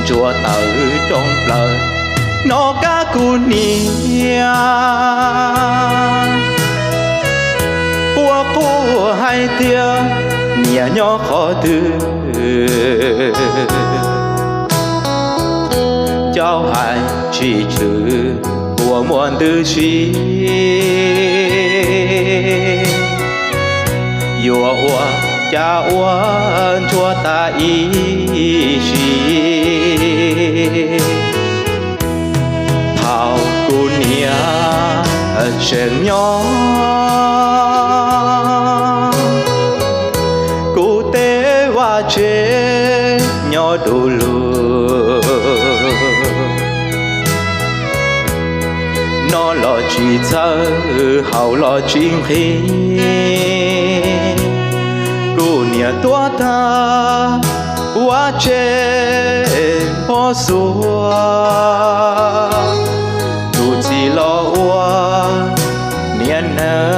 Ntsuag tawm rooj plaws, nov kab kuv niam, ua quaj hais tias niam nyob qhov twg. Caub hais tsis tshwm, ua muaj ntws si, yuav ua cas ua, Ntsuag tas ib sim. Thaum kuv niam tseem nyob, kuv tej vaj tsev nyob du lug, noj los tsis txhawj, haus los tsis nqhis. Kuv niam tuag tag, vaj tsev pob xuav, tus txiv los ua niam neej.